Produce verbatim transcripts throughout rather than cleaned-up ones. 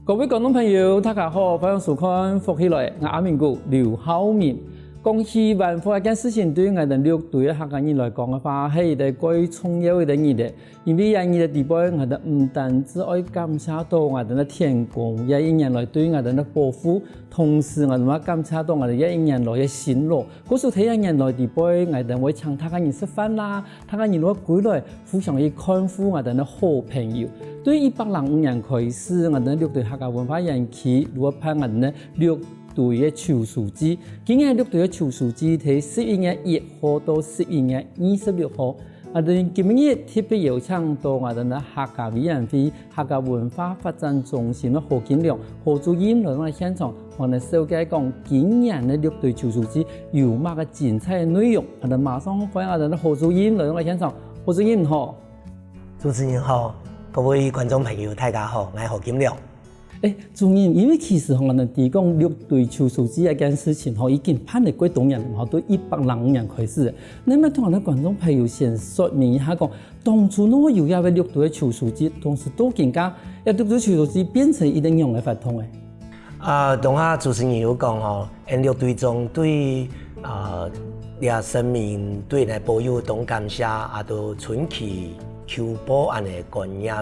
各位觀眾朋友，大家好，歡迎收看《福氣來》，𠊎阿明哥劉浩明。講起文化這件事情，對於𠊎等六堆个客家人來講个話，係一個蓋重要个一個日仔。因為這日仔底背，𠊎等毋單止愛感謝到𠊎等个天公，這一年來對𠊎等个保護，同時𠊎等也感謝到𠊎等這一年來个辛勞。故所在這一年來底背，𠊎等會請大家人食飯啦，大家人會歸來 互相去看護𠊎等个好朋友。對一百零五年開始，𠊎等六堆客家文化園區就會辦𠊎等个六堆个手作節。今年六堆个手作節在十一月一號到十一月二十六號。𠊎等今日特別邀請到𠊎等个客家委員會 客家文化發展中心个何金良何主任來到現場，同𠊎等紹介講今年个六堆手作節有麼个精彩个內容。𠊎等馬上歡迎𠊎等个何主任來到現場。何主任好。主持人好，各位觀眾朋友，大家好，𠊎係何金良。欸，主任，因為其實吼，𠊎等知講六堆手作節這件事情吼，已經辦了幾多年了吼，對一百零五年開始。你愛同𠊎等觀眾朋友先說明一下講， 當初仰會有這個六堆个手作節，同時到今下，這六堆手作節變成一個仰般个活動呢？啊，頭下主持人有講吼，𠊎等六堆中對，啊，這神明對𠊎等保佑當感謝，啊，都春祈求報恁樣个觀念。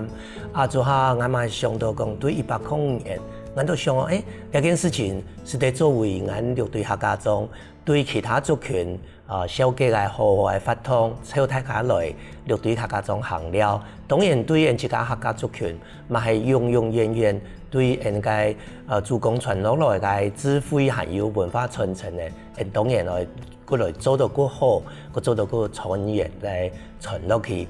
啊，這下𠊎嘛想到講，對一百零五年，𠊎都想講，欸，這件事情係得作為𠊎等六堆客家庄 對其他族群，呃，紹介个好好个活動，招大家來六堆客家庄行尞。當然對𠊎等自家客家族群，嘛係永永遠遠對𠊎等个，呃，祖公傳落來个智慧還有文化傳承呢，𠊎等當然來，過來做到過好，過做到過長遠來傳落去。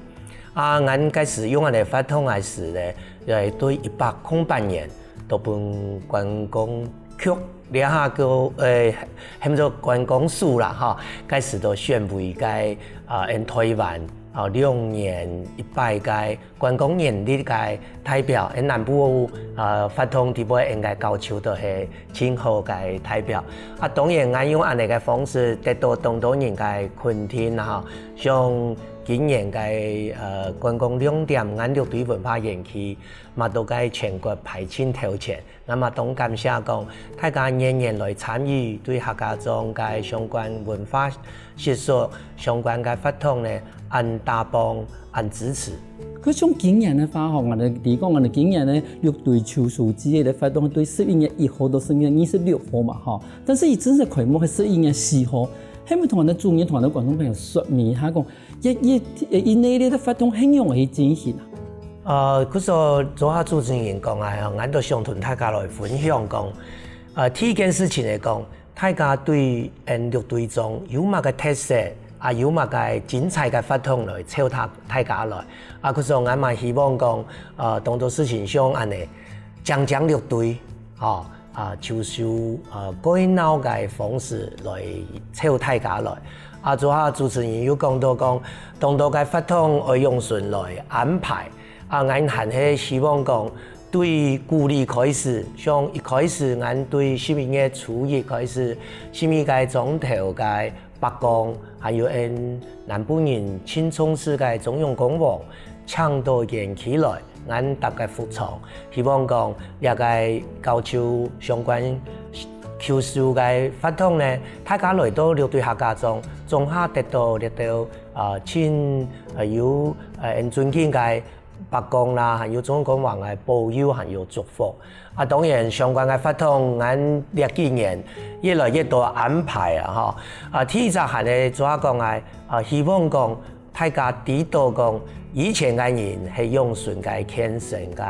啊，𠊎等該時用恁樣个活動个時呢，也對一百零八年，都分觀光局 這下个，呃，喊做觀光署啦，吼，該時都選為該，啊，𠊎等臺灣，啊，兩年一擺个觀光年曆个代表，𠊎等南部，啊，活動底背𠊎等个高雄都係盡好个代表。啊，當然，𠊎用恁樣个方式得到當多人个肯定啦，吼。像今年个，呃，觀光亮點，𠊎等六堆文化園區，嘛都在全國排盡頭前。 𠊎嘛當感謝講，大家年年來參與對客家庄个相關文化習俗、相關个活動呢，恁打幫、恁支持。可像今年个話吼，𠊎等知講，𠊎等今年呢，六堆手作節个活動對十一月一號到十一月二十六號嘛，吼。但是佢正式開幕係十一月四號，係毋係同𠊎等主任同𠊎等觀眾朋友說明一下講， 一、一、一系列个活動係仰般去進行啊？呃，故所頭下主持人講个吼，𠊎都想同大家來分享講，呃，第一件事情來講，大家對𠊎等六堆庄有麼个特色，啊，有麼个精彩个活動來招大、大家來。啊，故所𠊎嘛希望講，呃，當多事情像恁樣，靚靚六堆，吼， 啊，就係，呃，蓋鬧个方式來招大家來。啊，頭下主持人有講到講，當多个活動愛仰般來安排。啊，𠊎等還係希望講，對古禮開始，像一開始，𠊎等對十一月初一開始，十二个庄頭个 伯公，還有𠊎等南部人盡重視个中央公王，請到園區來，𠊎等搭个服裝，希望講這个教授相關教授个活動呢，大家來到六堆客家庄，總下得到這兜，呃，盡，呃，有，呃，𠊎等尊敬个 伯公啦，還有中央公王个保佑，還有祝福。啊，當然相關个活動，𠊎等這幾年越來越多安排啊，吼。啊，第一隻還係頭下講个，啊，希望講大家知道講，以前个人係仰般个虔誠个，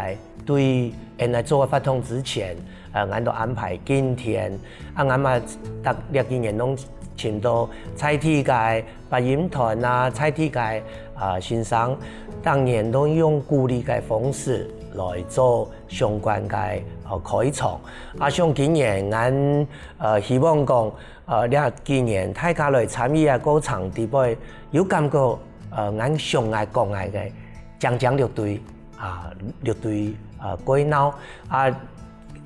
對𠊎等來做个活動之前，呃，𠊎等都安排敬天，啊，𠊎嘛，逐這幾年攏請到在地个 八音團啊，在地个，啊，先生，當然都用鼓勵个方式來做相關个，呃，開場。啊，像今年，𠊎，呃，希望講，呃，這幾年大家來參與个過程底背，有感覺，呃，𠊎想愛講个，靚靚六堆，啊，六堆，呃，蓋鬧，啊，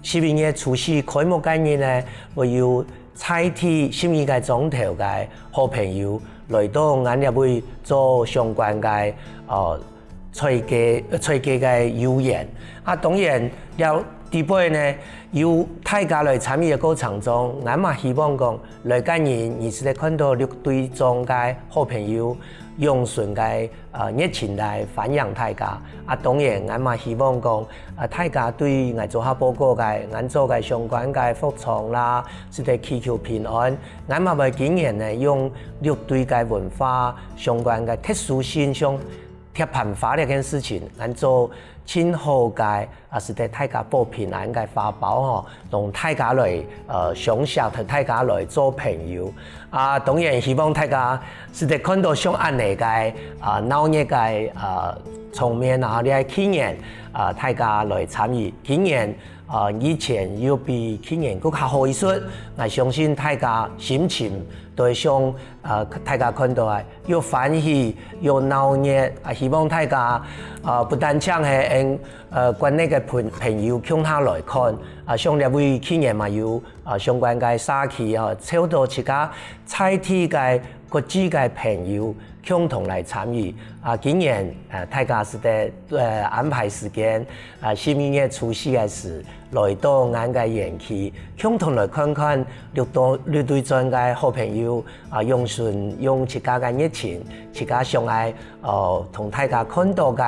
十一月初四開幕該日呢，會有在地十二个庄頭个好朋友來到𠊎這位做相關个，呃，在地，在地个遊園。啊，當然，這底背呢，有大家來參與个過程中，𠊎嘛希望講，來个人，你係得看到綠隊長个好朋友，用盡个呃熱情來歡迎大家。啊，當然，𠊎嘛希望講，啊，大家對𠊎做下報告个，𠊎做个相關个服裝啦，係得祈求平安。𠊎嘛會今年呢，用綠隊个文化相關个特殊性，像貼盤花這件事情，𠊎做盡好个 啊，係得大家保平安个花包吼，同大家來呃相惜，同大家來做朋友。啊，當然希望大家係得看到像恁呢个啊鬧熱个啊場面啊，這个去年啊大家來參與，今年啊以前又比去年更加好一些。𠊎相信大家心情都會像啊大家看到个，又歡喜又鬧熱啊！希望大家啊不單淨係𠊎呃國內个朋朋友共下來看啊，像這位去年嘛有啊相關个社區啊，招到自家在地个國際个朋友共同來參與啊。今年啊大家係得呃安排時間啊，十二月初四个時，來到𠊎个園區，共同來看看綠隊綠隊長个好朋友啊，用盡用自家个熱情，自家想愛呃同大家看到个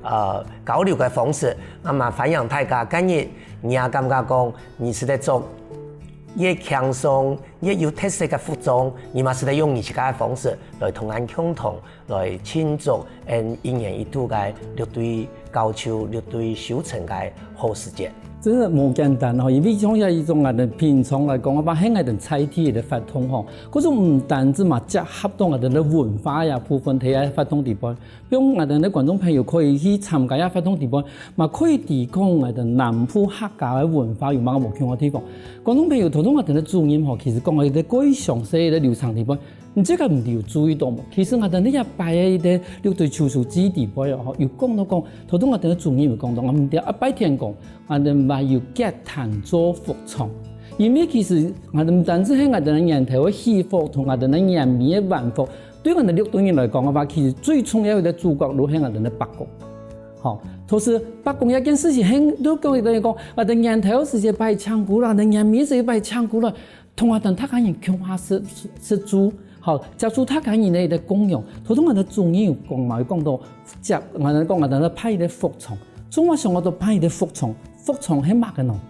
呃交流个方式。啊嘛歡迎大家今日你也感覺講你係得做越輕鬆越有特色个服裝，你嘛係得用你自家个方式來同𠊎共同來慶祝𠊎一年一度个綠隊交秋、綠隊收成个好時節。真个無簡單吼，因為像這一種啊，平常來講，啊，係𠊎等在地个活動吼，可是毋單止嘛，結合到𠊎等个文化呀部分，在這活動底背， 讓𠊎等个觀眾朋友可以去參加這活動底背，嘛可以知講𠊎等南部客家个文化有麼个無共个地方。觀眾朋友，頭先𠊎等个主任吼，其實講个一個過詳細个流程底背，毋知該毋知有注意到無？其實𠊎等這擺个一個綠隊秋收季底背哦，吼，有講到講，頭先𠊎等个主任有講到，啊，毋對，啊，拜天公，𠊎等還有結攤做服裝。因為其實𠊎等毋單止係𠊎等个年頭个戲服，同𠊎等个年尾个晚服， 對𠊎等綠隊人來講个話，其實最重要个主角就係𠊎等个伯公。吼，同時伯公這件事情，係，就講等於講，𠊎等年頭時節拜請牯啦，𠊎等年尾時節拜請牯啦，同𠊎等客家人共下食食晝，吼，接受客家人个一個供養。頭先𠊎等主任有講嘛，有講到接，𠊎等講𠊎等个派个服裝，總係想到派个服裝， 服裝係麼个呢？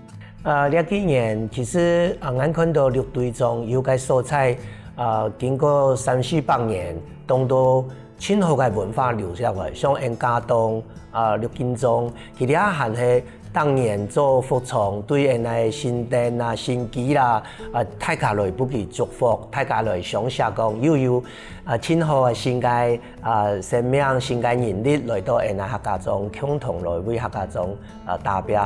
呃，這幾年其實啊，𠊎看到綠隊長有个所在，啊，經過三四百年，當多盡好个文化留下來，像𠊎家當啊，綠金庄，佢這還係當年做服裝，對𠊎个新店啊、新居啦，啊，大家來不給祝福，大家來想想講，又有啊，盡好个新个 啊，生命新个人力來到𠊎等客家庄，共同來為客家庄啊打拚。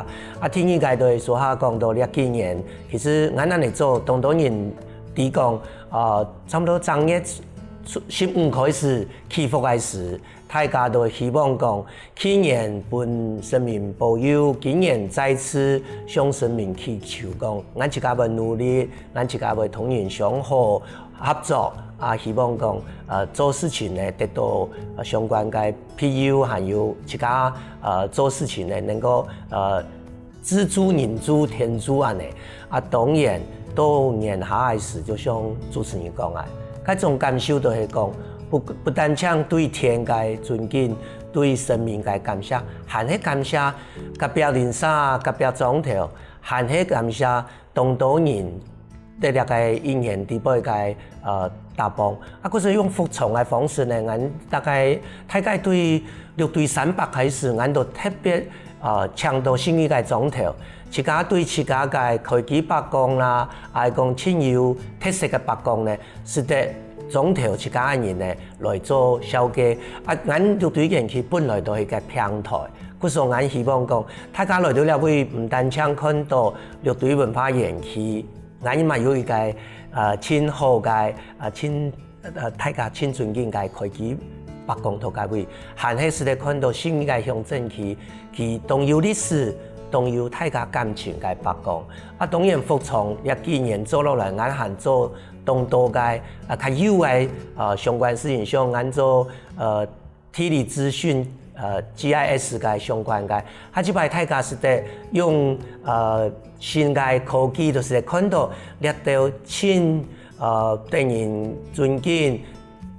啊，第二个就係說下講到這幾年，其實𠊎等恁樣做，當多人知講，啊，差不多正月十五開始祈福个時，大家都希望講，去年分神明保佑，今年再次向神明祈求講，𠊎自家會努力，𠊎自家會同人相好， 合作啊，希望講呃做事情呢得到呃相關个庇佑，還有自家呃做事情呢能夠呃自助人助天助恁樣。啊，當然到年下个時，就像主持人講个，該種感受就係講不不單淨對天个尊敬，對神明个感謝，還係感謝隔壁鄰舍、隔壁庄頭，還係感謝當多人 在這个一年底背个呃打幫。啊，故所用服裝个方式呢，𠊎大概大概對六對三百開始，𠊎都特別呃請到信義个庄頭，自家對自家个開基伯公啦，還係講盡有特色个伯公呢，使得庄頭自家个人呢來做紹介。啊，𠊎六對園區本來都係个平台，故所𠊎希望講，大家來到這位，毋單淨看到六對文化園區， 𠊎嘛有一个呃盡好个呃盡呃大家盡尊敬个開基伯公在該位，還係使得看到信義个鄉鎮區，佢當有歷史、當有大家感情个伯公。啊，當然服裝這幾年做落來，𠊎還做當多个啊較幼个呃相關事情，像𠊎做呃 地理資訊呃，GIS个相关个。下一擺大家使得用，呃，新个科技，就使得看到這兜盡，呃，得人尊敬，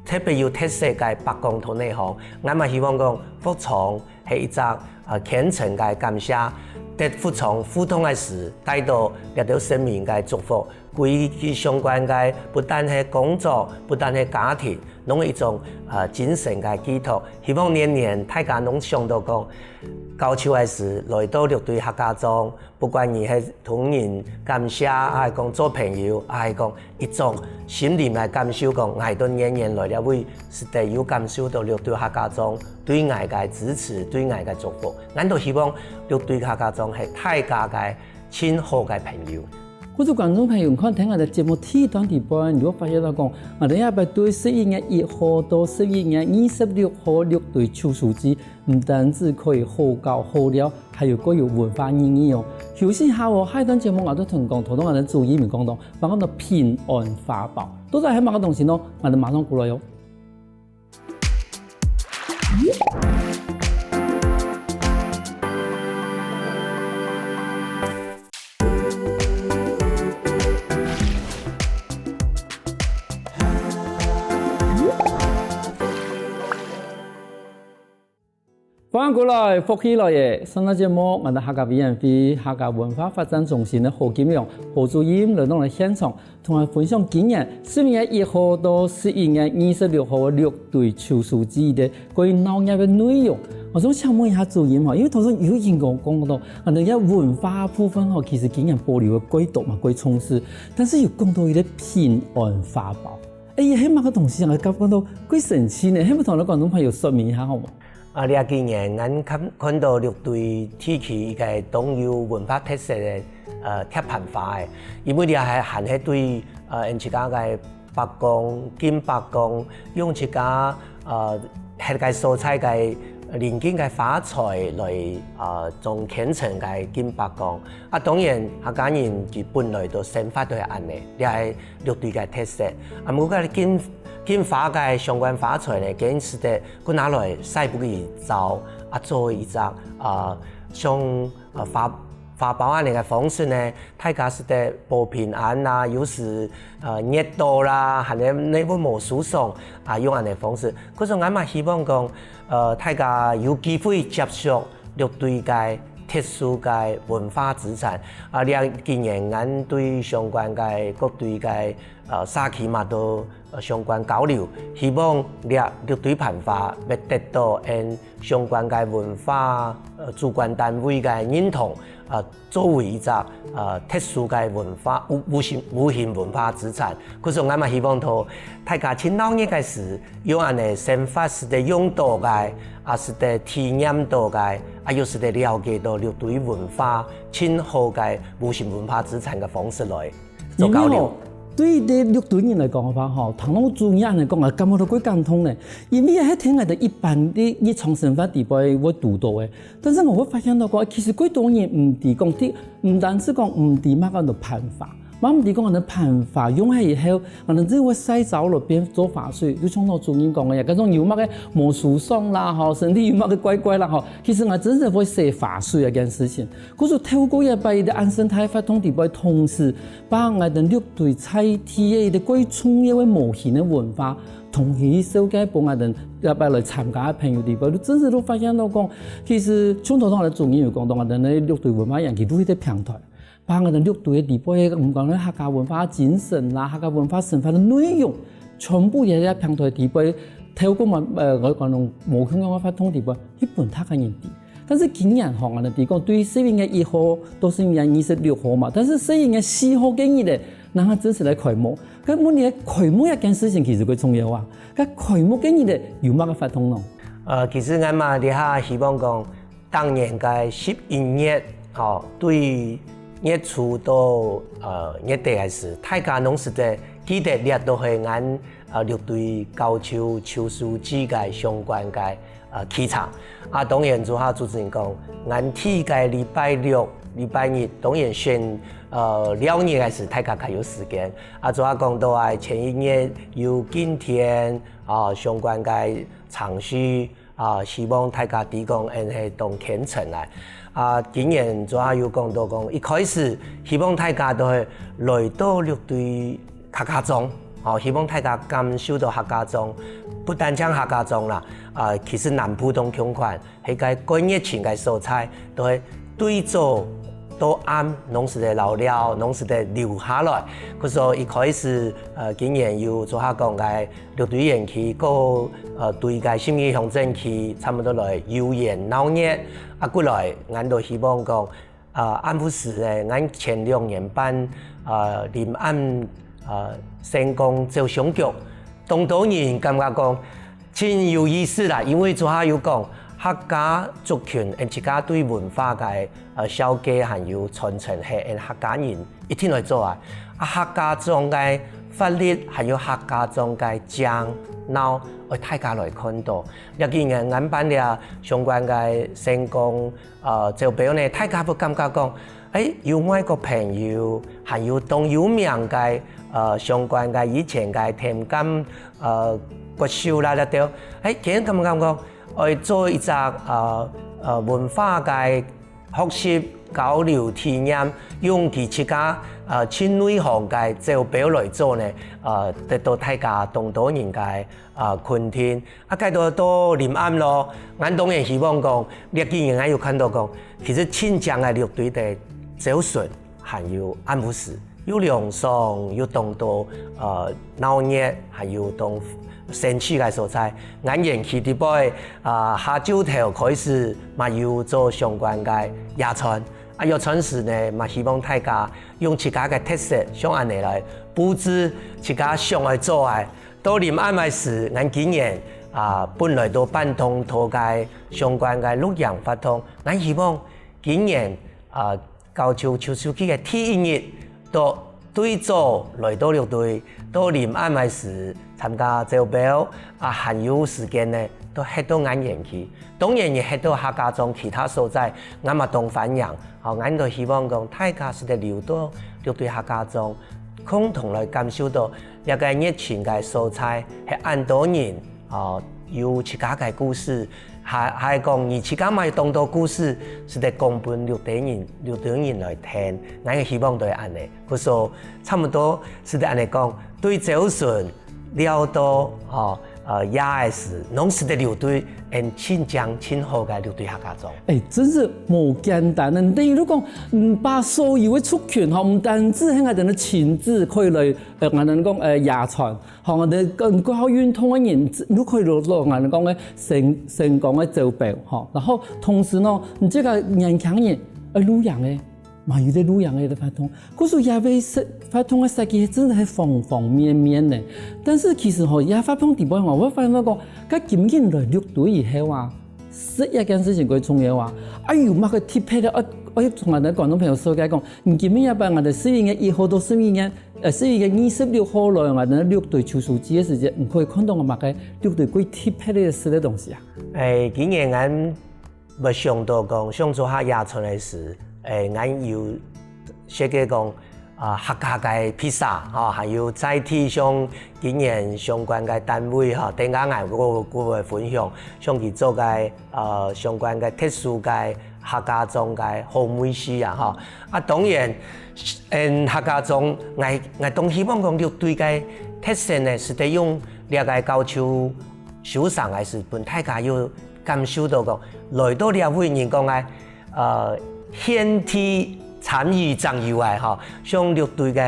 特別有特色个伯公佇哪項。𠊎嘛希望講，服裝係一隻，呃，虔誠个感謝，在服裝互動个時，帶到這兜神明个祝福。 歸佢相關个，不單係工作，不單係家庭，攏係一種，呃，精神个寄託。希望年年大家攏想到講，交秋个時來到六堆客家庄，不管你係同人感謝，還係講做朋友，還係講一種心靈个感受，講𠊎都年年來這位，使得有感受到六堆客家庄對𠊎个支持，對𠊎个祝福。𠊎都希望六堆客家庄係大家个 盡好个朋友。故所觀眾朋友，你看聽𠊎个節目第一段裡背，你會發現到講，𠊎兜這擺對十一月一號到十一月二十六號六堆秋收祭，毋單止可以好搞好尞，還有過有文化意義哦。休息下哦，下一段節目𠊎兜同講，頭先𠊎兜主持人講到，講到平安花包，到底係麼个東西呢？𠊎兜馬上過來哦。 歡迎過來，福氣來了！上段節目，𠊎兜客家委員會客家文化發展中心个何金良何主任來到𠊎兜現場，同𠊎分享今年十一月一號到十一月二十六號个六堆秋收祭个關於鬧熱个內容。𠊎想請問一下主任吼，因為頭先有人講講到，𠊎兜个文化部分吼，其實今年保留个過多嘛，過重視，但是有講到一個平安花包。 欸，係麼个東西啊？感覺到幾神奇呢，係毋係同𠊎觀眾朋友說明一下好無？啊，這幾年，𠊎看，看到六堆地區一個當有文化特色个，呃，貼盤花个，因為這還，還係對，呃，𠊎自家个伯公、敬伯公，用自家，呃，歇个所在个鄰近个花材來，呃，做虔誠个敬伯公。 啊，當然，客家人佢本來都生活都係恁呢，這係六堆个特色。啊，毋過該敬，敬花个相關花材呢，今時个佢拿來曬分佢燥，啊，做一隻，啊，像，啊，花，花包恁呢个方式呢，大家使得保平安啦，有時，呃，熱到啦，還係內部無舒爽，啊，用恁呢方式。可是𠊎嘛希望講，呃，大家有機會接觸 六堆个特殊个文化資產。啊，這幾年𠊎對相關个各堆个，呃，社區嘛都，呃，相關交流，希望這六堆盤花會得到𠊎相關个文化，呃，主管單位个認同，呃，作為一隻，呃，特殊个文化，無，無形，無形文化資產。 故所𠊎嘛希望到大家盡鬧熱个時，用恁呢生活使得用到个，啊，使得體驗到个，啊，又使得了解到六堆文化，盡好个無形文化資產个方式來做交流。因為吼，對於六堆人來講个話吼，聽到主任恁呢講啊，感覺到幾感動呢。因為係聽𠊎兜一般个日常生活裡背會堵到个，但是𠊎會發現到講，其實幾多人毋知講，毋單止講毋知麼个叫做盤花， 嘛毋知講𠊎兜盤花用忒以後，𠊎兜就會曬燥了變做花水，就像老主任講个，該種有麼个無舒爽啦吼，身體有麼个怪怪啦吼，其實𠊎真係會洗花水這件事情。故所透過這擺个恁生態活動裡背，同時把𠊎兜六堆在地个一個最重要个無形个文化，同時紹介分𠊎兜這擺來參加个朋友裡背，就真係都發現到講，其實像頭先𠊎兜主任有講到，𠊎兜六堆文化園區就係一個平台。 把𠊎兜六堆个裡背，毋管係客家文化精神啦，客家文化生活个內容，全部也在平台裡背，透過嘛，呃，𠊎講用無共樣个活動裡背，去分大家人知。但是今年吼，𠊎兜講對十一月一號到十一月二十六號嘛，但是十一月四號該日呢，正正式來開幕。該問題開幕這件事情其實最重要啊。該開幕該日呢，有麼个活動呢？呃，其實𠊎嘛這下希望講， 逐年个十一月，吼，對月初到，呃，月底个時，大家攏使得記得這都係𠊎，呃，六堆交秋秋收祭个相關个，呃，期程。啊，當然，就像主持人講，𠊎第一个禮拜六、禮拜日，當然選，呃，尞日个時，大家較有時間。啊，就像講到啊，前一日有敬天，啊，相關个程序，啊，希望大家知講𠊎係當虔誠來。啊，今年主要有講到講，一開始希望大家都係來到六堆客家庄，吼，希望大家感受到客家庄，不單淨客家庄啦，啊，其實南部當共款，係个過熱情个所在，都係對早到暗，攏使得留了，攏使得留下來。故所一開始，呃，今年有做下講个六堆園區，過，呃，對个信義鄉鎮區，差不多來遊園鬧熱。啊，過來，𠊎都希望講，呃，暗晡時呢，𠊎前兩年辦，呃，臨暗，呃，星光照相局，當多人感覺講，真有意思啦，因為做下有講，客家族群，𠊎自家對文化个，呃，紹介還有傳承，係𠊎客家人 一定來做啊！啊，客家庄个活力，還有客家庄个靚鬧，愛大家來看到。這幾年，𠊎辦了相關个星光，呃，照標呢，大家會感覺講，欸，有外國朋友，還有當有名个，呃，相關个以前个聽感，呃，國手啦，這兜，欸，佢感覺講，愛做一隻，呃，呃，文化个 學習、交流、體驗，用佢自家，呃，盡內行个照標來做呢，呃，得到大家當多人个，呃，肯定。啊，該到，到臨暗咯，𠊎當然希望講，這幾年𠊎有看到講，其實盡靚个六堆个朝晨，還有暗晡時， 又涼爽，又當多，呃，鬧熱，還有當生趣个所在。𠊎園區底背，啊，下晝頭開始嘛有做相關个野餐。啊，野餐時呢，嘛希望大家用自家个特色，像恁呢來佈置自家想愛做个。到臨暗个時，𠊎今年，啊，本來都辦當多个相關个露營活動，𠊎希望今年，啊， 教授邱淑琪个第一日，到對早來到六堆，到臨暗个時參加招標，啊，還有時間呢，都歇到𠊎園區。當然，你歇到客家庄其他所在，𠊎嘛當歡迎。吼，𠊎都希望講大家使得留到六堆客家庄，共同來感受到這个熱情个所在，係恁多人，哦，有自家个故事， 還，還講你自家嘛有當多故事，使得講分六堆人，六堆人來聽。𠊎个希望都係恁呢。故所差不多使得恁呢講，對朝晨尞到，吼，呃，夜个時，攏使得留對𠊎盡靚盡好个六堆客家庄。欸，真是無簡單呢。等於你講，嗯，把所有个族群，吼，毋單止係𠊎兜个親子可以來，呃，𠊎兜講，呃，野餐， 吼，𠊎兜个，个好運動个人，你可以落，落，𠊎兜講个成，成功个招標，吼。然後同時呢，你這个年輕人，呃，露營个，嘛有个露營个个活動，故所也會設，活動个設計真的係方方面面呢。但是其實吼，這活動底背吼，𠊎發現到講，該今年來六堆以後啊，食一件事情最重要啊。啊，有麼个特別个，愛，愛同𠊎兜觀眾朋友紹介講，你今年也辦𠊎兜十一月一號到十二月 呃，十一月二十六號來，𠊎兜六堆邱淑琪个時節，你可以看到𠊎麼个六堆最特別个食个東西啊。欸，今年𠊎無想到講，想做下野餐个時，欸，𠊎有設計講，啊，客家个披薩，吼，還有在地像今年相關个單位，吼，等下𠊎，𠊎，𠊎會分享，像佢做个，呃，相關个特殊个 客家庄个好味緒啊，吼。啊，當然，嗯，客家庄，𠊎，𠊎當希望講六堆个特色呢，使得用這个教授手上个係分大家有感受到講，來到這位人講个，呃，現地參與正有个，吼，像六堆个，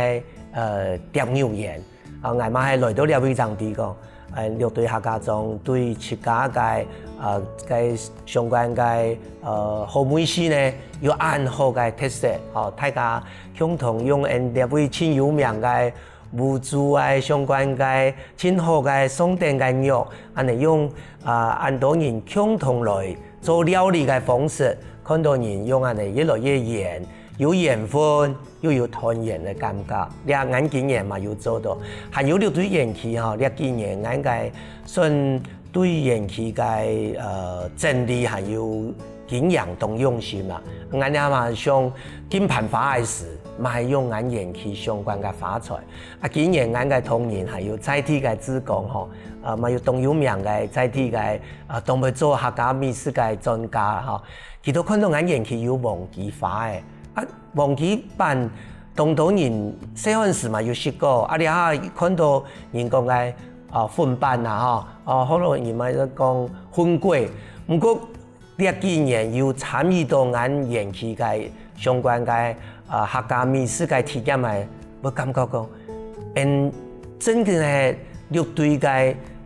呃，蝶牛園。 啊，𠊎嘛係來到這位正知講，呃，六堆客家庄對自家个，呃，个相關个，呃，好味緒呢，有恁好个特色，吼，大家共同用𠊎這位盡有名个吳豬个相關个盡好个上等个肉，恁呢用，啊，恁多人共同來 做料理个方式，看到人用恁呢越來越圓，有緣分，又有團圓个感覺。這𠊎今年嘛有做到，還有六堆園區吼，這幾年𠊎个算對園區个，呃，整理還有經營當用心啊。𠊎也嘛想緊辦花个時，嘛係用𠊎園區相關个花材。啊，今年𠊎个同仁還有在地个志工吼，啊，嘛有當有名个在地个，啊，當會做客家美食个專家吼。佢兜看到𠊎園區有黃芪花个，啊，黃芪粄當多人細漢時嘛有食過，啊，這下看到人講个，啊，粉粄啊吼，啊，好多人嘛講粉粿。毋過 這幾年有參與到𠊎園區个相關个，呃，客家美食个體驗个，會感覺講，嗯，真个係六堆个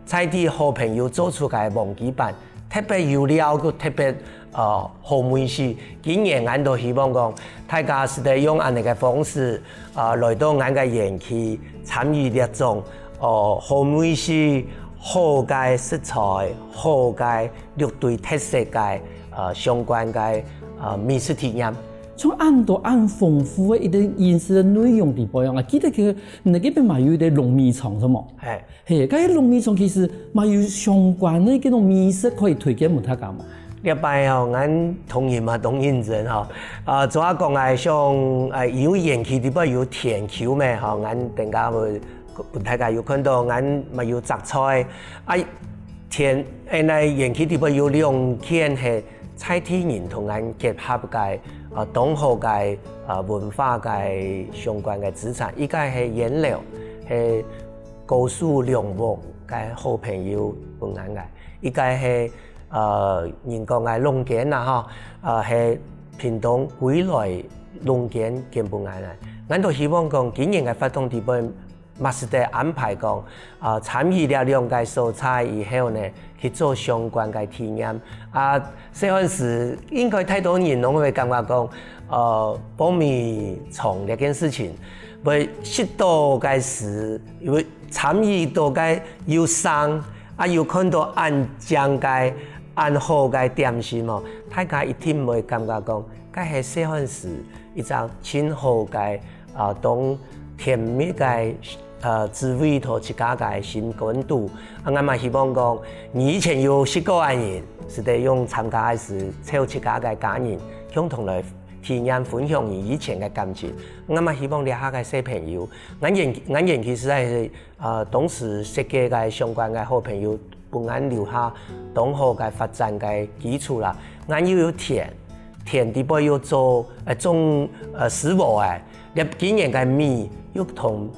在地好朋友做出个黃芪粄，特別有料，又特別，呃，好味緒。今年𠊎都希望講，大家係得用恁樣个方式，呃，來到𠊎个園區參與這種，呃，好味緒、好个食材、好个 六堆特色个，呃，相關个，呃，美食體驗。像恁多恁豐富个一個飲食个內容裡背啊，𠊎記得佢，你該邊嘛有一個龍尾腸，係無？係。係，該龍尾腸其實嘛有相關个這種美食可以推薦分大家無？這擺吼，𠊎同仁嘛當認真吼，啊，主要講來像，呃，有園區裡背有田坵咩吼，𠊎等下會 分大家有看到，𠊎嘛有摘菜。啊，田，誒，該園區裡背有兩間係在地人同𠊎結合个，啊，當好个，啊，文化个相關个資產。一個係菸樓，係高樹涼屋个好朋友分𠊎个；一個係，呃，人講个弄間啊，吼，呃，係屏東歸來弄間捐分𠊎个。𠊎都希望講，今年个活動裡背 嘛係得安排講，啊，參與這兩個所在以後呢，去做相關个體驗。啊，細漢時應該太多人攏會感覺講，呃，磅米腸這件事情，會食到个時，會參與到个又香，啊，又看到恁靚个、恁好个點心哦，大家一定會感覺講，該係細漢時一隻盡好个 啊，當甜蜜个，呃，滋味到自家个心肝肚。啊，𠊎嘛希望講，你以前有食過个人，係得用參加个時，湊自家个家人，共同來體驗分享你以前个感情。𠊎嘛希望這下个小朋友，𠊎園，𠊎園區實在係，呃，當時設計个相關个好朋友，分𠊎留下當好个發展个基礎啦。𠊎又有田，田裡背又做，呃，種，呃，食物个， 這今年个米又同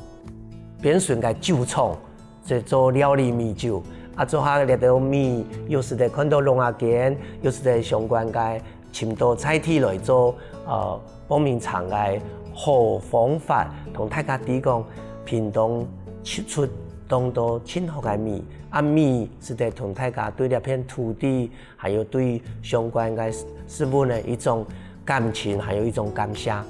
變成个酒廠，就做料理米酒。啊，做下這兜米又係得看到農仔間，又係得相關个尋到在地來做，呃，磅米腸个好方法，同大家知講，屏東出，出當多盡好个米。啊，米係得同大家對這片土地 還有對相關个事物呢，一種感情，還有一種感謝。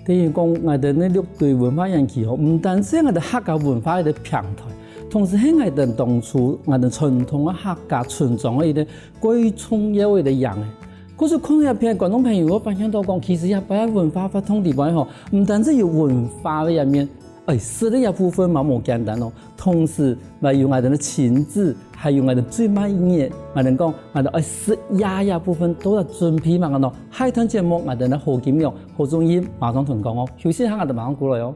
等於講，𠊎兜呢六堆文化園區吼，毋單淨𠊎兜客家文化个平台，同時係𠊎兜當初𠊎兜傳統个客家村莊个一個最重要个一個樣仔。故所看這片觀眾朋友，𠊎發現到講，其實這擺文化活動裡背吼，毋單淨有文化个一面， 哎，食个這部分嘛無簡單哦，同時嘛有𠊎兜个親子，還有𠊎兜最滿意个，𠊎兜講，𠊎兜愛食夜夜部分都來準備嘛，安到下一段節目𠊎兜个何金良、何忠義馬上同你講哦，休息一下𠊎兜馬上過來哦。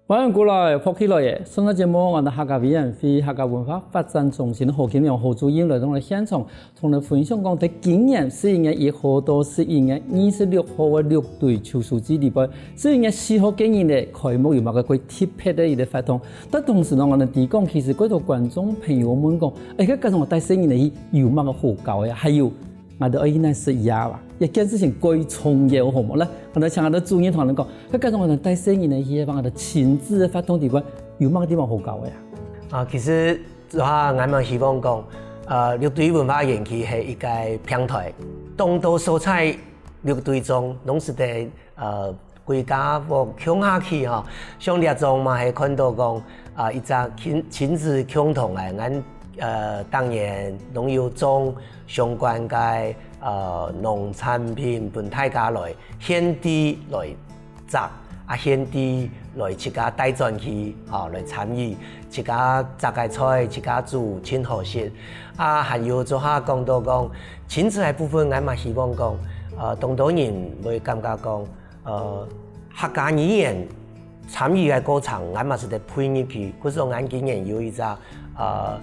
歡迎過來，福氣來了！上個節目，𠊎兜客家委員會客家文化發展中心何金良何主任來到𠊎兜現場，同𠊎兜分享講，在今年十一月一號到十一月二十六號个六堆秋收祭裡背，十一月四號該日呢，開幕有麼个較特別个一個活動。但同時呢，𠊎兜知講，其實較多觀眾朋友問講，哎，該假使𠊎帶細人仔去有麼个好搞个啊？還有， 𠊎兜愛去哪食夜啊？這件事情較重要，好無？來，𠊎兜請𠊎兜主任同𠊎兜講，該假使𠊎兜帶細人仔去，幫𠊎兜親子个活動裡背，有麼个地方好搞个啊？啊，其實，啊，𠊎嘛希望講，呃，六堆文化園區係一個平台，當多所在六堆中，攏係得，呃， 歸家屋共下去吼，像這種嘛係看到講，啊，一隻親，親子共同个，𠊎 呃，當然，攏有種相關个，呃，農產品分大家來現地來摘，啊，現地來自家帶轉去，吼，來參與，自家摘个菜，自家煮，盡好食。啊，還有做下講到講，親子个部分，𠊎嘛希望講，呃，當多人會感覺講，呃，客家語言 參與个過程，𠊎嘛係得配入去。故所𠊎今年有一隻，呃，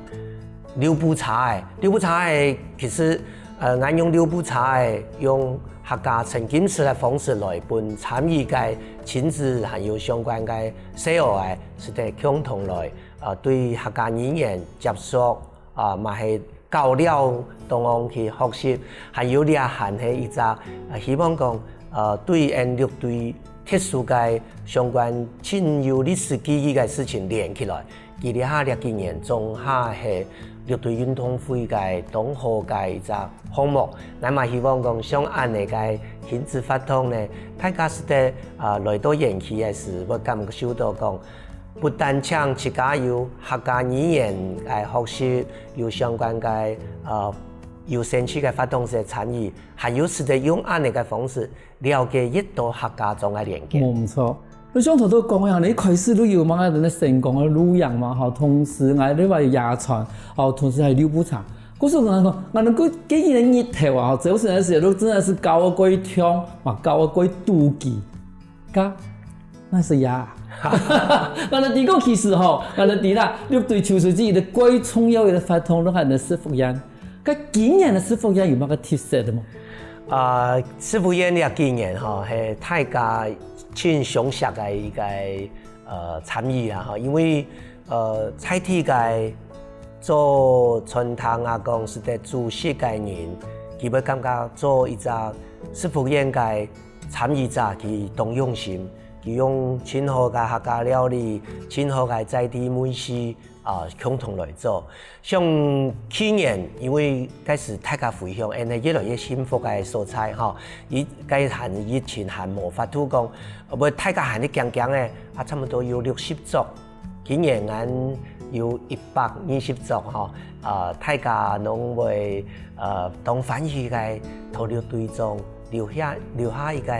六步車仔。六步車仔，其實，呃，𠊎用六步車仔，用客家沉浸式个方式來分參與个親子還有相關个細人仔，係得共同來，呃，對客家語言接觸， 啊，嘛係交流當中去學習，還有這還係一隻，啊，希望講，呃，對𠊎六堆特殊个相關盡有歷史記憶个事情連起來。佢這下這幾年總下係六堆運動會个當好个一隻項目。𠊎嘛希望講像恁仔个親子活動呢，大家係得，啊，來到園區个時，會感受到講， 不單淨自家有客家語言个學習，有相關个，呃，有興趣个活動个參與，還有係得用恁仔个方式了解越多客家庄个連結。無毋著。你像頭頭講个，你一開始都有嘛，恁仔成功个路程嘛，吼，同時𠊎這位野餐，吼，同時還有六步車。故所𠊎講，𠊎能夠今日个日頭啊，吼，早晨个時候都真的是高過天，嘛高過肚臍。 該，該係呀。𠊎等知講其實吼，𠊎等知啦，六堆秋收節一個最重要个活動，就係𠊎等个食福宴。該今年个食福宴有麼个特色个無？啊，食福宴這幾年吼，係大家盡相惜个一個，呃，參與啦吼，因為，呃，在地个做餐廳啊，講係得煮食个人，佢會感覺做一隻食福宴个 參與者佢當用心，佢用盡好个客家料理、盡好个在地美食，啊，共同來做。像去年，因為該時大家回鄉，恁仔越來越幸福个所在吼，佢該還疫情還無法度講，呃，大家還係驚驚个，啊，差不多有六十桌。 今年𠊎有一百二十桌吼，呃，大家攏會，呃，當歡喜个，在六堆庄留下，留下一個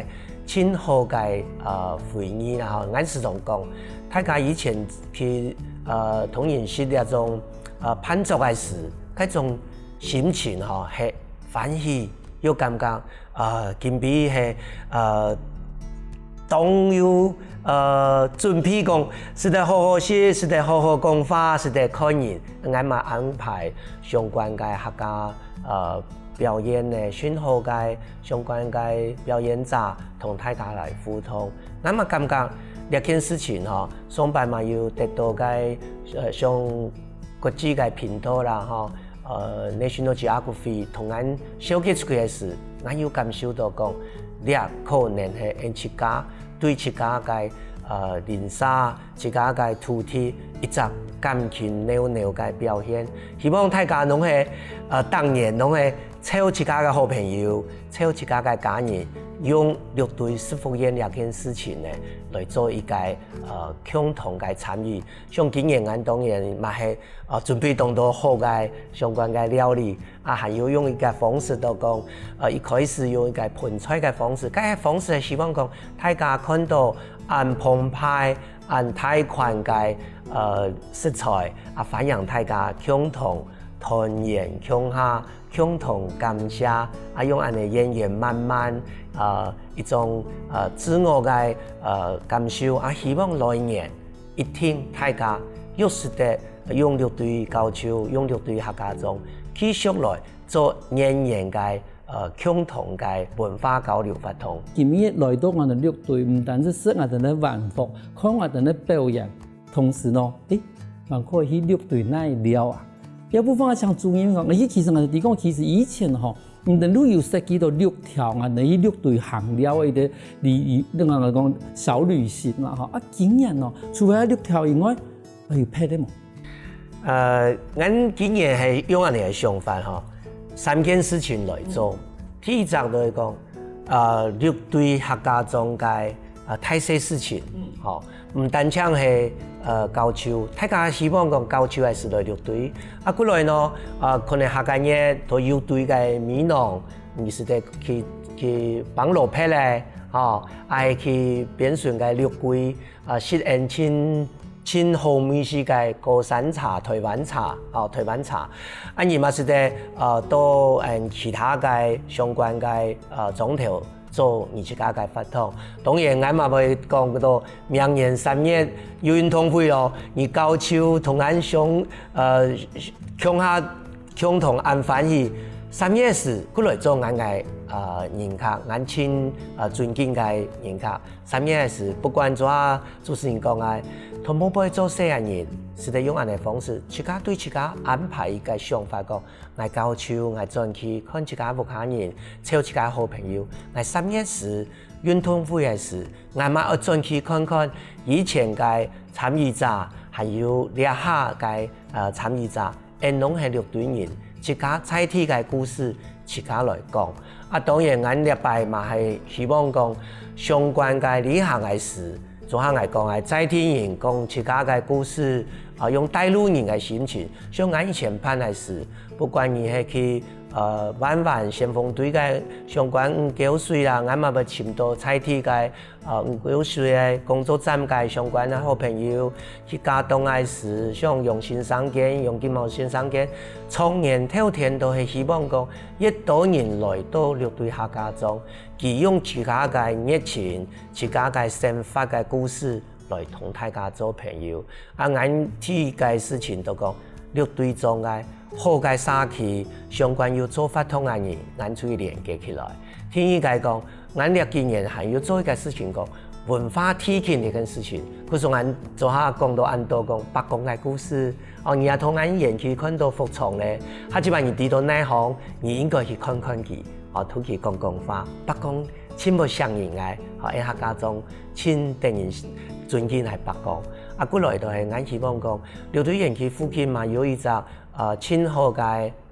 盡好个，呃，回憶啦吼。𠊎時常講，大家以前去，呃，同仁食這種，呃，飯桌个時，該種心情吼，係歡喜又感覺，呃，今晡係，呃，當有，呃，準備講，係得好好食，係得好好講話，係得看人，𠊎嘛安排相關个客家，呃，表演呢，盡好个相關个表演者同大家來互動。𠊎嘛感覺這件事情吼，上擺嘛有得到个，呃，像國際个頻道啦吼， 呃，National Geography同𠊎紹介出去个時，𠊎有感受到講，這可能係𠊎自家對自家个，呃，鄰舍、自家个土地一隻感情濃濃个表現。希望大家攏係，呃，當然攏係湊自家个好朋友，湊自家个家人，用六堆食福宴這件事情呢，來做一個，呃，共同个參與。 像今年𠊎當然嘛係，呃，準備當多好个相關个料理，啊，還有用一個方式就講，呃，一開始用一個盆菜个方式，該個方式係希望講大家看到恁澎湃、恁大款个，呃，食材，啊，歡迎大家共同團圓共下，共同感謝，啊，用恁仔圓圓滿滿，呃，一種，呃，自我个，呃，感受，啊，希望來年 一定大家又識得用六堆高手，用六堆客家庄，繼續來做圓圓个，呃，共同个文化交流活動。今日來到𠊎等六堆，毋單止食𠊎等个晚福，看𠊎等个表演，同時呢，誒，還可以去六堆哪尞啊？這部分啊，像主任講，誒，其實𠊎等講，其實以前吼， 你等都有設計到六條啊，等於六堆行尞个一個旅，旅，那個講小旅行啦，吼。啊，今年哦，除了六條以外，還有別个無？呃，𠊎今年係用恁仔个想法吼，三件事情來做。第一隻就係講，呃，六堆客家庄个啊，大細事情，吼，毋單淨係呃交流，大家希望講交流个時來六堆。啊，過來呢，啊，可能下個月都有堆个美濃，你係得去去幫老伯咧，吼，愛去邊脣个六堆，啊，食恩盡盡好味緒个高山茶、台灣茶，吼，台灣茶。啊，你嘛係得呃到嗯其他个相關个呃庄頭 做你自家个活動。當然，𠊎嘛會講到明年三月有運動會哦，你交流同恁相呃共下共同恁歡喜。三月時過來做𠊎个呃人客，𠊎盡呃尊敬个人客。三月時，不管做下主持人講个，同胞會做事个人，係得用恁个方式，自家對自家安排一個想法講， 𠊎交流，𠊎轉去看自家屋下人，湊自家好朋友。𠊎三月時運動會个時，𠊎嘛愛轉去看看以前个參與者，還有這下个呃參與者，𠊎攏係六堆人，自家在地个故事自家來講。啊，當然，𠊎這擺嘛係希望講相關个旅行个事， 做下𠊎講个在地人講自家个故事，啊，用帶路人个心情，像𠊎以前辦个事，不管你係去呃萬巒先鋒隊个相關五溝水啦，𠊎嘛會尋到在地个呃五溝水个工作站个相關个好朋友，去佳冬个時，像楊先生間、楊金茂先生間，長年透天都係希望講，越多人來到六堆客家庄，佢用自家个熱情、 自家个生活个故事來同大家做朋友。啊，𠊎第一个事情就講，六堆庄个好个社區，相關有做活動个人，𠊎就連結起來。第二个講，𠊎這幾年還有做一个事情講，文化推廣這件事情。故所𠊎做下講到恁多講伯公个故事，哦，你也同𠊎園區看到服裝咧，下一擺你知道哪行，你應該去看看佢，哦，同佢講講話。伯公 盡會惜人个，吼，𠊎客家庄盡得人尊敬个伯公。啊，過來就係𠊎希望講，六堆園區附近嘛有一隻呃盡好个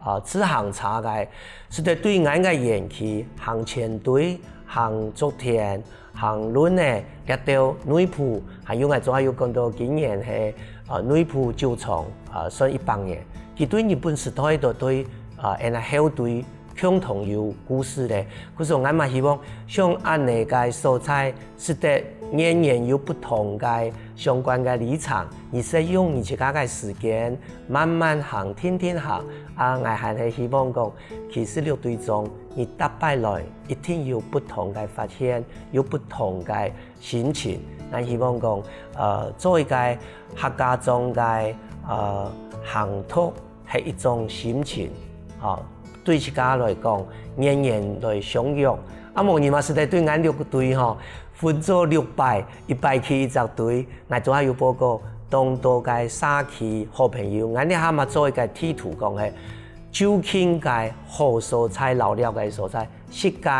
呃自行車个，使得對𠊎个園區行前堆、行竹田、行崙仔，這兜內埔，還有𠊎昨下有講到今年係呃內埔酒廠呃算一百年，佢對日本時代就對呃𠊎後堆 共同有故事咧。故所𠊎嘛希望像恁仔个所在，使得年年有不同个相關个里程，你係用你自家个時間慢慢行、定定行。啊，𠊎還係希望講，其實六堆庄，你逐擺來一定有不同个發現，有不同个心情。𠊎希望講，呃，做一个客家庄个呃行讀 係一種心情，吼，對自家來講，年年來相約。啊，無你嘛使得對𠊎六堆吼，分做六擺，一擺去一隻堆，𠊎做下有報告，當多个社區好朋友，𠊎這下嘛做一个地圖講係，就近个好所在、老了个所在， 食个，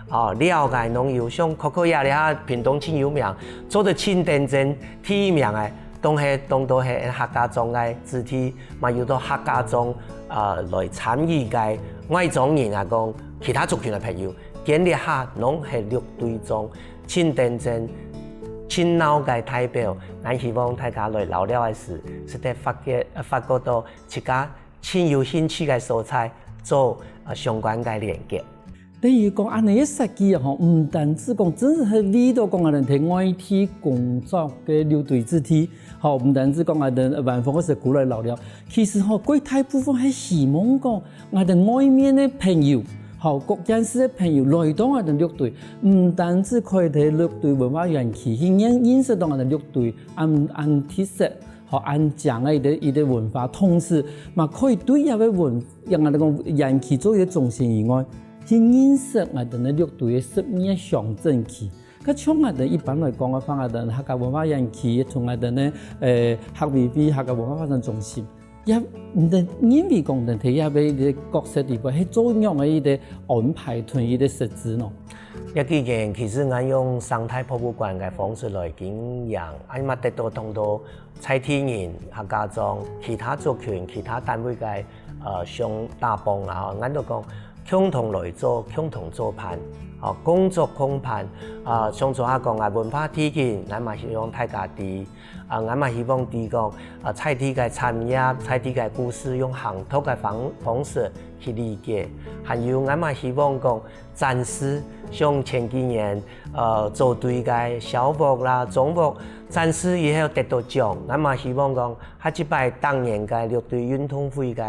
哦，尞个攏有，像可可亞這下屏東盡有名，做得盡頂尖第一名个，當係當多係客家庄个子弟，嘛有到客家庄呃來參與个外庄人啊，講其他族群个朋友，今這下攏係六堆庄盡頂尖、盡鬧个代表，𠊎希望大家來尞尞个時，使得發覺呃發覺到自家 盡有興趣个所在做呃相關个連結。等於講恁仔个設計吼，毋單止講真實係為到講𠊎兜在外地工作个六堆子弟，吼，毋單止講𠊎兜萬豐个時過來尞尞，其實吼，過大部分係希望講𠊎兜外面个朋友，吼，各縣市个朋友來到𠊎兜六堆，毋單止可以在六堆文化園區去認認識到𠊎兜六堆，恁恁特色， 吼，恁靚个一个一个文化，同時嘛可以對這个文，像𠊎兜講園區做一个中心以外，去認識𠊎兜个六堆个十二个鄉鎮區。該像𠊎兜一般來講个話，𠊎兜客家文化園區，從𠊎兜个呃客委會、客家文化發展中心，也毋得認為講等在這个一个角色裡背係做樣个一个安排同一个設置呢？這幾年其實𠊎用生態博物館个方式來經營，恁嘛得到當多 在地人、客家庄、其他族群、其他單位个呃相搭幫啦，吼，𠊎兜講共同來做、共同做伴，哦，工作共伴，啊，像昨下講啊，文化地景，𠊎嘛希望大家知，啊，𠊎嘛希望知講，啊，在地个產業、在地个故事，用行讀个方方式去理解。還有，𠊎嘛希望講，展示像前幾年，呃，做對个小屋啦、中屋，展示以後得到獎，𠊎嘛希望講，下一擺當年个六堆運動會个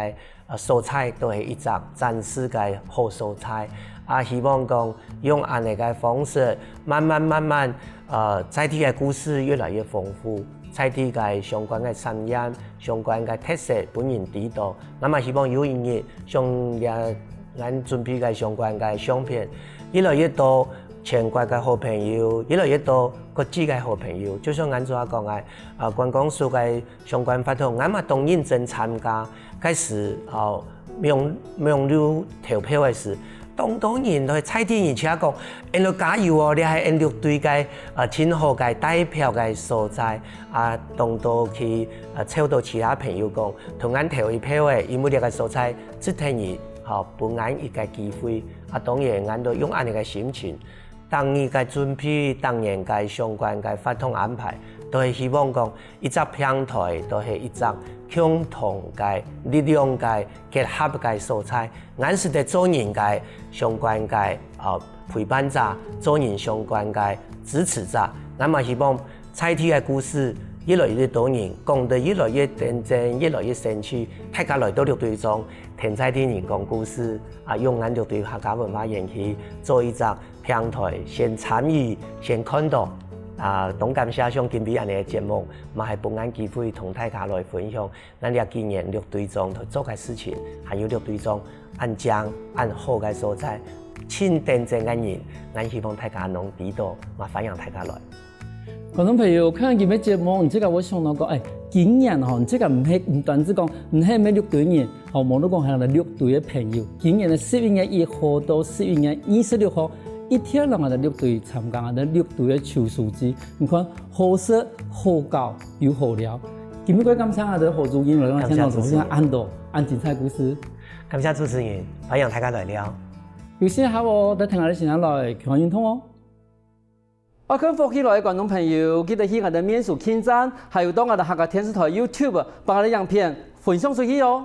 呃，所在都係一隻展示个好所在。啊，希望講用恁樣个方式，慢慢慢慢，呃，在地个故事越來越豐富，在地个相關个產業、相關个特色分人知道。那麼希望有一日，像這𠊎準備个相關个相片，越來越多全國个好朋友，越來越多國際个好朋友，就像𠊎所講个，啊，觀光署个 相關活動，𠊎嘛當認真參加。該時，哦，網網路投票个時，當多人都在地人家講，𠊎愛加油哦，這係𠊎六堆个，呃，盡好个代表个所在。啊，當多去，呃，招到其他朋友講，同𠊎投一票誒，因為這个所在值得你，吼，分𠊎一个機會。啊，當然，𠊎都用恁樣个心情， 逐日个準備，逐年个相關个活動安排，都係希望講一隻平台，都係一隻共同个力量个結合个所在。𠊎識得做人个相關个，呃，陪伴者，做人相關个支持者。𠊎嘛希望在地个故事越來越多人講得越來越真正，越來越生趣，大家來到六堆庄，聽在地人講故事，啊，用𠊎六堆客家文化園區做一隻 平台，先參與，先看到。啊，當感謝像今晡日恁樣个節目，嘛係分𠊎機會同大家來分享𠊎這幾年六堆庄在做个事情，還有六堆庄恁靚、恁好个所在，盡真正个人，𠊎希望大家能知道，嘛歡迎大家來。 觀眾朋友，看完今晡日節目，你自家會想到講，哎，今年吼，你自家毋係，毋單止講，毋係毋係六堆人，吼，無論講還有六堆个朋友，今年个十一月一號到十一月二十六號，一定愛來𠊎六堆參加𠊎六堆个秋收祭。你看，好食、好搞又好尞。今晡日感謝𠊎个何主任來到現場，感謝主持人。分享恁多恁精彩故事。感謝主持人，歡迎大家來尞。有時間好哦，再聽𠊎个先生來，健康運動哦。 愛看福氣來个觀眾朋友，記得去𠊎个面書網站，還有到𠊎个客家電視台YouTube，幫𠊎个影片分享出去哦。